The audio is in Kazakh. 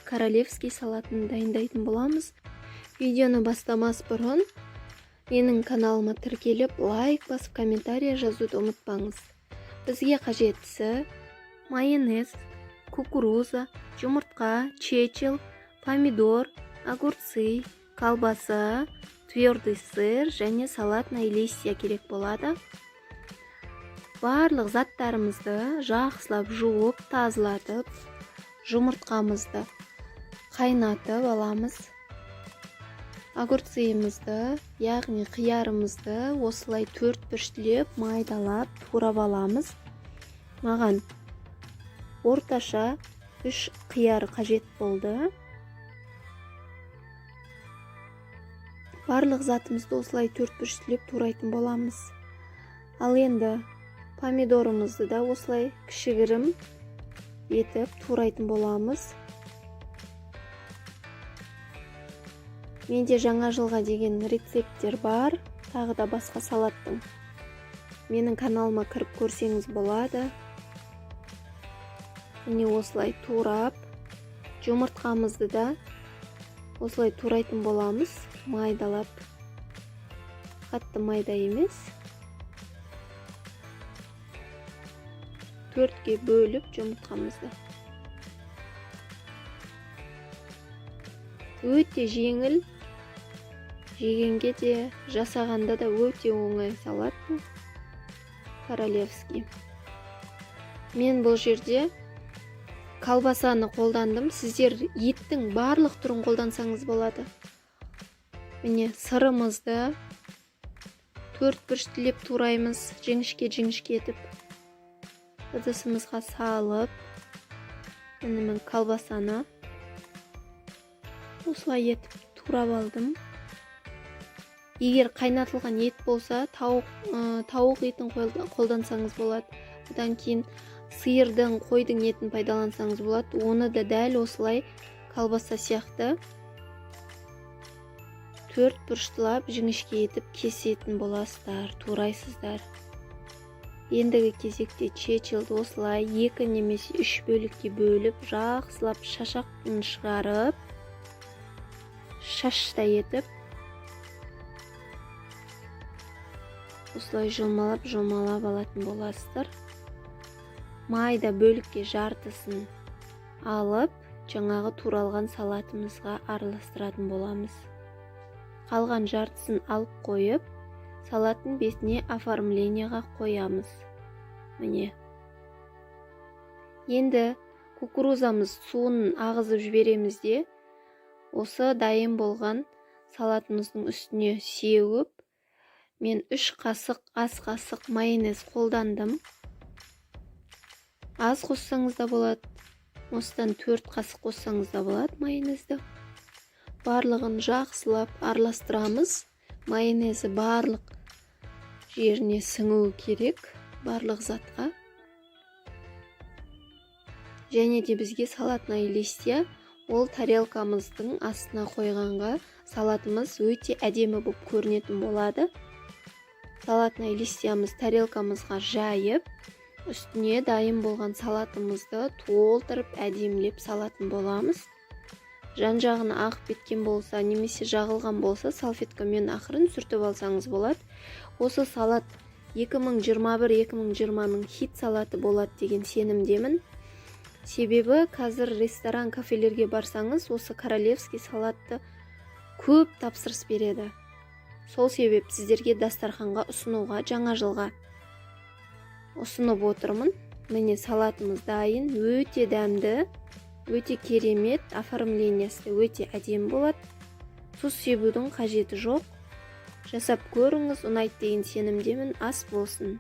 Королевский салатын дайындайтын боламыз. Видеоны бастамас бұрын менің каналыма тіркеліп, лайк басып, комментарий жазуды ұмытпаңыз. Бізге қажеттісі: майонез, кукуруза, жұмыртқа, чечил, помидор, огурцы, колбаса, твердый сыр және салатный листья керек болады. Барлық заттарымызды жақсылап жуып, тазалатып, жұмыртқамызды қайнатып аламыз. Огурцымызды, яғни қиярымызды осылай төрт бұрыштылеп майдалап турап аламыз. Маған орташа үш қияр қажет болды. Барлық затымызды осылай төрт бұрыштылеп турайтын боламыз. Ал енді помидорымызды да осылай кішігірім етіп турайтын боламыз. Менде жаңа жылға деген рецепттер бар, тағы да басқа салаттың. Менің каналыма кіріп көрсеңіз болады. Міне, осылай турап, жұмыртқамызды да осылай турайтын боламыз, майдалап, қатты майда емес. Төртке бөліп жұмыртқамызды. Өте жеңіл, жегенге де, жасағанда да өте оңай салат бұл королевский. Мен бұл жерде колбасаны қолдандым. Сіздер еттің барлық түрін қолдансаңыз болады. Міне, сырымызды төрт бұрыштылеп тураймыз, жіңішке жіңішке етіп ыдысымызға салып. Міне, мен колбасаны осылай етіп турап алдым. Егер қайнатылған ет болса, тауық етін қолдансаңыз болады. Одан кейін сиырдың, қойдың етін пайдалансаңыз болады. Оны да дәл осылай колбаса сияқты төрт бұрыштылап жіңішке етіп кесетін боласыздар, турайсыздар. Ендігі кезекте чечилді осылай екі немесе үш бөлікке бөліп, жақсылап шашағын шығарып, шаштай етіп осылай жұлмалап жұлмалап алатын боласыздар. Майда бөлікке жартысын алып, жаңағы туралған салатымызға араластыратын боламыз. Қалған жартысын алып қойып, салаттың бетіне оформлениеға қоямыз. Міне, енді кукурузамыз суын ағызып жібереміз де, осы дайын болған салатымыздың үстіне сеуіп, мен 3 қасық ас қасық майонез қолдандым. Аз қоссаңыз да болады, осыдан 4 қасық қоссаңыз да болады майонезді. Барлығын жақсылап араластырамыз. Майонезі барлық жеріне сіңуі керек, барлық затқа. Және де бізге салатный листья, ол тарелкамыздың астына қойғанға салатымыз өте әдемі болып көрінетін болады. Салатный листьямыз тарелкамызға жайып, үстіне дайын болған салатымызды толтырып, әдемілеп салатын боламыз. Жан жағына ағып кеткен болса немесе жағылған болса, салфеткамен ақырын сүртіп алсаңыз болады. Осы салат 2021-2020-ның хит салаты болады деген сенімдемін. Себебі қазір ресторан, кафелерге барсаңыз, осы королевский салатты көп тапсырыс береді. Сол себеп сіздерге дастарханға ұсынуға, жаңа жылға ұсынып отырмын. Міне, салатымыз дайын, өте дәмді, өте керемет, оформлениясы өте әдемі болады. Тұз себудің қажеті жоқ. Жасап көріңіз, ұнайды деген сенімдемін. Ас болсын.